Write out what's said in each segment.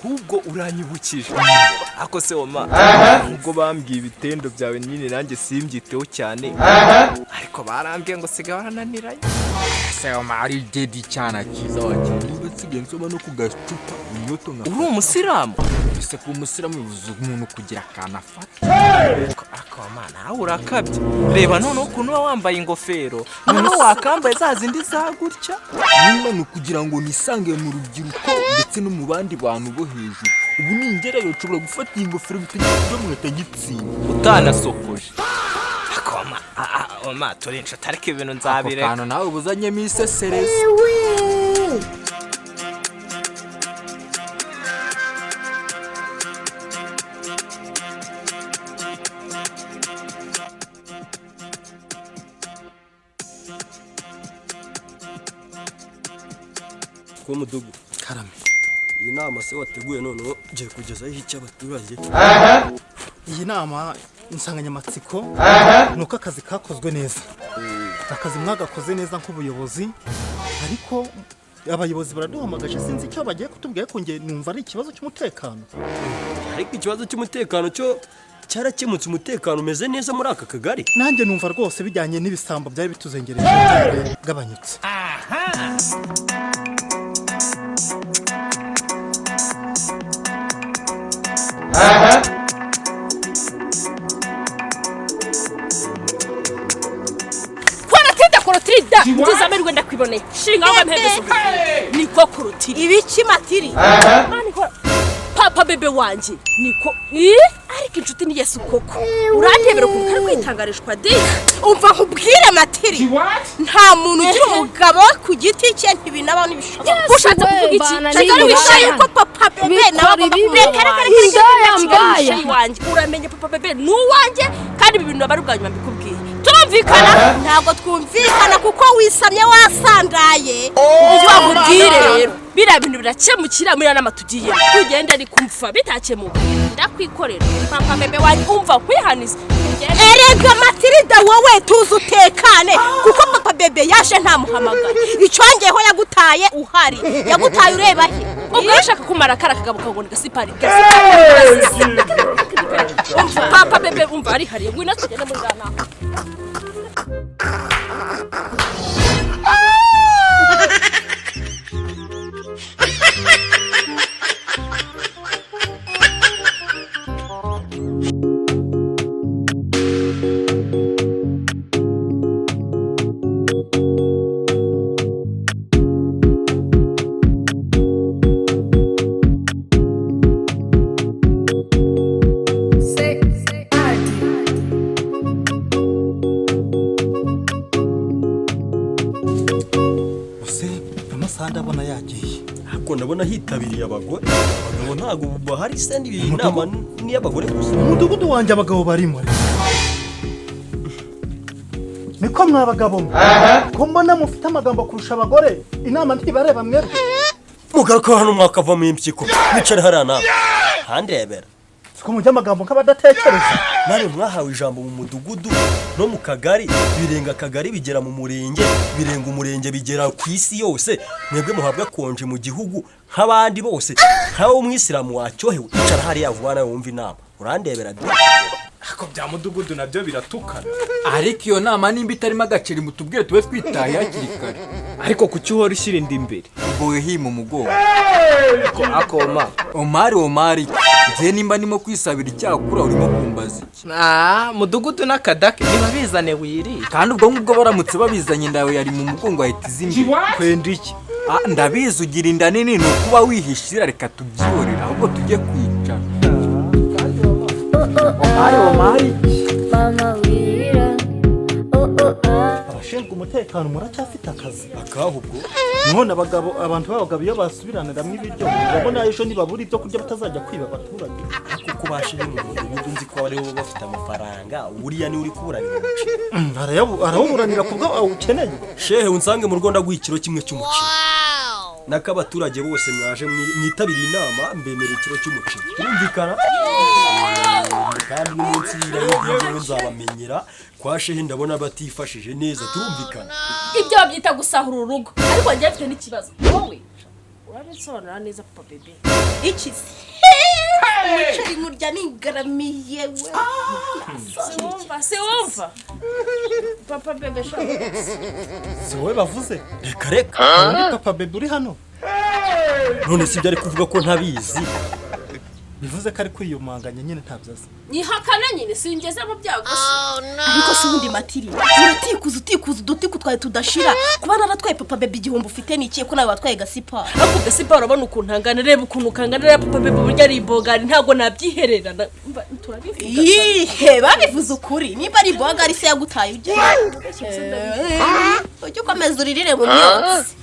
Ahubwo uranyibukije. Ako se woma, ubwo bambwiye ibitendo byawe nyine nanjye simbyiteho cyane, ariko barambwiye ngo siga warananiranye. Se Omari, dedi cyana cyiza wakira. Niba nsigaye nsoma no ku gacupa inyoto nka Uri umusilamu? Ese kuba umusilamu bivuze umuntu kugira akantu afata? Ako woma, nawe urakabye. Reba noneho ukuntu uba wambaye ingofero, noneho wakambaye za zindi za gutya. Nyuma ni ukugira ngo nisange mu rubyiruko ndetse no mu bandi bantu bo hejuru. Ubu ningerayo nshobora gufata iyi ngofero bitagira nkahita ngitsinda. Utanasokoje. Ako woma, woma, turi inshuti, ariko ibintu Ako nzabireka. kantu nawe ubuzanyemo isesereza. Ko mudugu. Karame. Iyi nama se wateguye noneho ugiye kugezaho iki abaturage? Iyi nama insanganyamatsiko ni uko akazi kakozwe neza, akazi mwagakoze neza nk'ubuyobozi, ariko abayobozi baraduhamagaje, sinzi icyo bagiye kutubwira, ariko njye numva ari ikibazo cy'umutekano. Ariko ikibazo cy'umutekano cyo cyarakemutse, umutekano umeze neza muri aka kagari. Nanjye numva rwose bijyanye n'ibisambo byari bituzengereje byaragabanyutse. Kwaratinda korotirida ngize amahirwe ndakwiboneye. Shinga aho mpembese niko korotiri. Ibiki, Matiri? Mani ikora papa bebe wanjye niko. Ii, ariko inshuti ni Yesu koko. Urandebera ukuntu kari kwitangarishwa de. Umva nkubwire, Matiri, nta muntu ugira umugabo we ku giti cye, ntibinabaho, ntibishoboka. Ushatse kuvuga iki? Mbana Kigali n'iyi wishaye ndaya. Ko papa bebe nawe agomba Bikora ibibi. reka reka reka. Indaya Kigali mbaya. wishaye iwanjye. Uramenye papa bebe ni uwanjye, kandi ibi bintu aba ari ubwa nyuma mbikubwiye. Turumvikana? Ntabwo twumvikana kuko wisamye wasandaye. Ibyo wamubwire rero, biriya bintu birakemukira muri nama tugiye tugende, ariko umva bitakemuka ndakwikorera papa bebe wanjye. Umva nkwihanize. Erega Matirida, wowe tuzi utekane kuko papa bebe yaje ntamuhamagaye. Icyongeyeho yagutaye uhari, yagutaye ureba he? Ubwo ushaka kumara kara kagabo kangona gasipari umva papa bebe, umva arihariye. Ngwino tugende muri iriya nama. Ese amasaha ndabona yagiye. Ariko ndabona hitabiriye abagore, abagabo ntabwo bahari se? Iyi nama ni iy'abagore gusa? Mu mudugudu wanjye abagabo barimo. Niko mwa bagabo mwe, ko mbona mufite amagambo kurusha abagore, inama ntibareba mwebwe? Mugaruka hano mwakavamo impyiko. Mwicare hariya nawe handebera. Siko mujya amagambo nk'abadatekereza. Nawe mwahawe ijambo mu mudugudu no mu kagari, birenga akagari bigera mu murenge, birenga umurenge bigera ku isi yose. Mwebwe muhabwa konje mu gihugu nk'abandi bose, nkawe umwisilamu wacyohewe. Icara hariya vuba nawe wumva inama. Urandebera de. Ako bya mudugudu nabyo biratukana. Ariko iyo nama nimba itarimo agaceri mutubwire tube twitaye hakiri kare. Ariko kuki uhora ushyira inda imbere? Ubwo wihima umugongo. Akoma. Omari, Omari, njye nimba ndimo kwisabira icyakura urimo kumbaza iki? Ah, mudugudu n'akadake ntibabizane wirire. Kandi ubwo ngubwo baramutse babizanye inda yawe yari mu mugongo ahita iza imbere. Kwenda iki? Ah, ndabizi ugira inda nini, ni ukuba wihishira. Reka tubyihorere ahubwo tujye kwicara. Omari, Omari. Mama wira. Oh oh ah. Abashinzwe umutekano muracyafite akazi. Akaho ubwo. None abagabo, abantu b'abagabo iyo basubiraniramo ibiryo, urabona ejo nibabura ibyo kurya batazajya kwiba abaturage? Kuko bashyira mu mudugudu nzi ko aribo bafite amafaranga, uriya niwe uri kuburanira umuceri. Arawuburanira kubwo awukeneye. Shehe, unsange mu rugo ndaguha ikiro kimwe cy'umuceri. Nako abaturage bose mwaje mwitabiriye inama, mbemera ikiro cy'umuceri. Turumvikana? Kandi n'umunsi y'irayidi nzabamenyera kwa shehe, ndabona batifashije neza. Turumvikana? Ibyo babyita gusahura urugo, ariko njye mfite n'ikibazo wowe. Urabisobanura neza, papa bebe. Iki se? Umuceri nkurya nigaramiye we. Siwumva, siwumva, papa bebe shaka. Si wowe bavuze? Reka reka. Undi papa bebe uri hano? None si ibyo ari kuvuga ko ntabizi? Bivuze ko ari kwiyumanganya nyine, ntabyo azi. Nyihakana nyine, singeze mu byago se? Ariko se ubundi matiri, uratikuza utikuza udutiku twawe tudashira. Kuba naratwaye papa bebe 1000 ufite ni ikihe, ko nawe watwaye Gasipari? Ariko Gasipari urabona ukuntu angana, reba ukuntu kangana, reba papa bebe uburyo ari imbogari, ntabwo nabyihererana. Mba, turabivuga. Ihe, babivuze ukuri. Nimba ari imbogari se yagutaye ujye, ujye ukomeza uririre mu myotsi.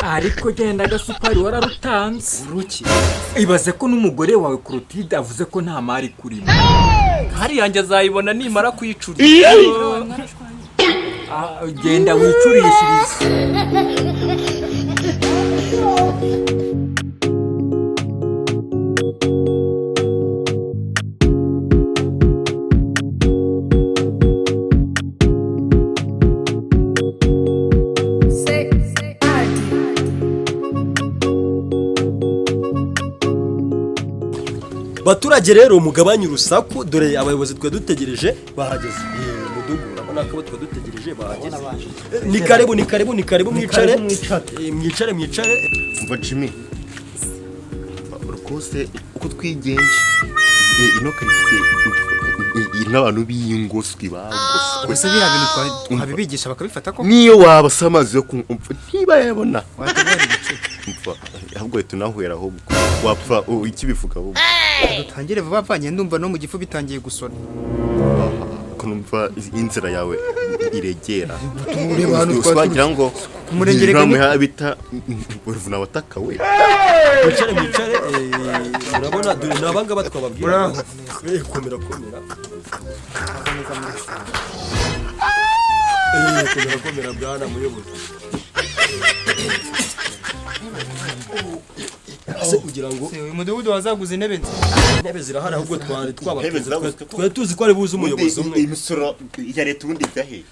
Ariko genda, Gasupari wararutanze. Uruki? Ibaze ko n'umugore wawe Clotilde avuze ko nta mari kurimo. Hari yanjye azayibona nimara kuyicura. Ah, genda wicurishirize. Baturage rero, mugabanye urusaku, dore abayobozi twe dutegereje bahageze. Mudugu, urabona ko abo twe dutegereje bahageze. Ni karibu, ni karibu, ni karibu, mwicare. Karibu, mwicare. Mwicare, mwicare. Umva Jimmy, rwose uko twigenje, ino karitsiye n'abantu b'ingoswi bagoswe. Ese biriya bintu twabibigisha bakabifata ko Niyo wabasa amazi yo kunywa, umva, ntibayabona. Wategura ibice. Umva, ahubwo uhita unahwera, ahubwo wapfa ikibivuga ahubwo. Dutangire vuba vuba, ngende ndumva no mu gifu bitangiye gusona. Ko numva inzira yawe iregera. Ureba hano twari wagira ngo ku murenge reka nta bita uruvuna wataka we. Mwicare, mwicare. Urabona, dore ni abangaba twababwira. Komera, komera. Komera, komera, bwana muyobozi. Ese kugira ngo Se, uyu mudugudu wazaguza intebe nziza. Intebe zirahari, ahubwo twari Intebe twabatunze. zirabuze. Twari tuzi ko ari buze umuyobozi umwe. Imisoro ya leta ubundi ijya he?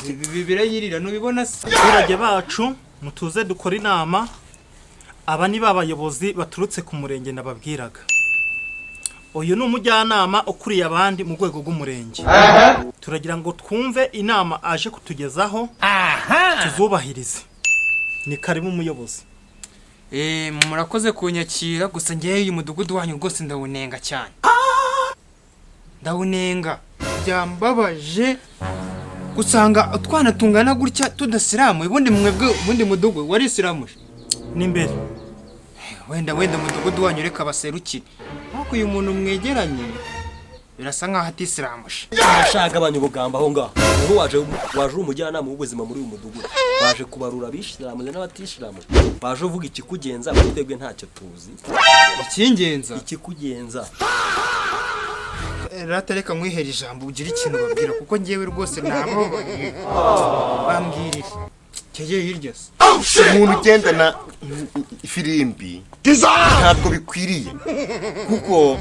Ibi birayirira, ntubibona se? Abaturage bacu, mutuze dukore inama. Aba ni ba bayobozi baturutse ku murenge nababwiraga. Uyu ni umujyanama ukuriye abandi mu rwego rw'umurenge. Turagira ngo twumve inama aje kutugezaho, tuzubahirize. Ni karibu, umuyobozi. Murakoze kunyakira, gusa ngewe uyu mudugudu wanyu rwose ndawunenga cyane, ndawunenga. Byambabaje gusanga utwana tungana gutya tudasiramuye. Ubundi mwebwe, ubundi mudugudu warisiramuje? N'imbere. Wenda, wenda umudugudu wanyu reka baserukire, ariko uyu muntu mwegeranye birasa nkaho atisiramuje. Ashaka ubugamba aho ngaho. Niho waje, waje uri umujyanama w'ubuzima muri uyu mudugudu, waje kubarura abishiramuje n'abatishiramuje, waje uvuga ikikugenza, kuko twebwe ntacyo tuzi. Icyingenza? Ikikugenza. Rata, reka nkwihere ijambo ugire ikintu babwira, kuko ngewe rwose nabo bambwirira kegeye hirya se. Umuntu ugendana ifirimbi ntabwo bikwiriye, kuko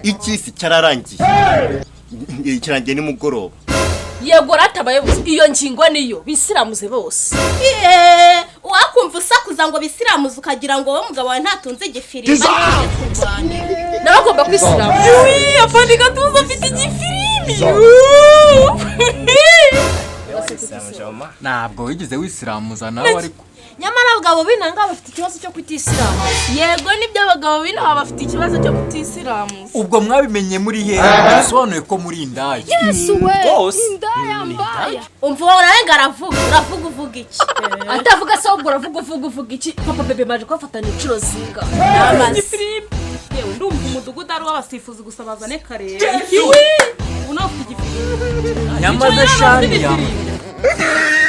icy'isi cyararangiye, kirangiye nimugoroba. Yego rata, abayobozi, iyo ngingo niyo bisiramuze bose. Yeee, uwakumva usakuza ngo bisiramuze ukagira ngo wowe mugabo wawe ntatunze igifirimbi, ariko tujye turwane. Nawe agomba kwisiramuza. Yuwi, afande Gatuza afite igifirimbi. Ntabwo wigeze wisiramuza nawe ariko. Nyamara abagabo b'inanga bafite ikibazo cyo kutisilamuza. Yego nibyo, abagabo b'inaha bafite ikibazo cyo kutisilamuza. Ubwo mwabimenye muri hehe? Bisobanuye ko muri indaya. Yesu we! Rwose. Indaya mbaya. Umva uwo nawe ngo aravuga, uravuga uvuga iki? Atavuga se, ahubwo uravuga uvuga uvuga iki? Papa bebe baje kubafatanya inshuro zinga? Amazi. Igifirimbi. Yewe, ndumva umudugudu ari uw'abasifuzi gusa, bazane kare. Iwi. Ubu nawe ufite igifirimbi. Nyamaze shaniya. Igifirimbi.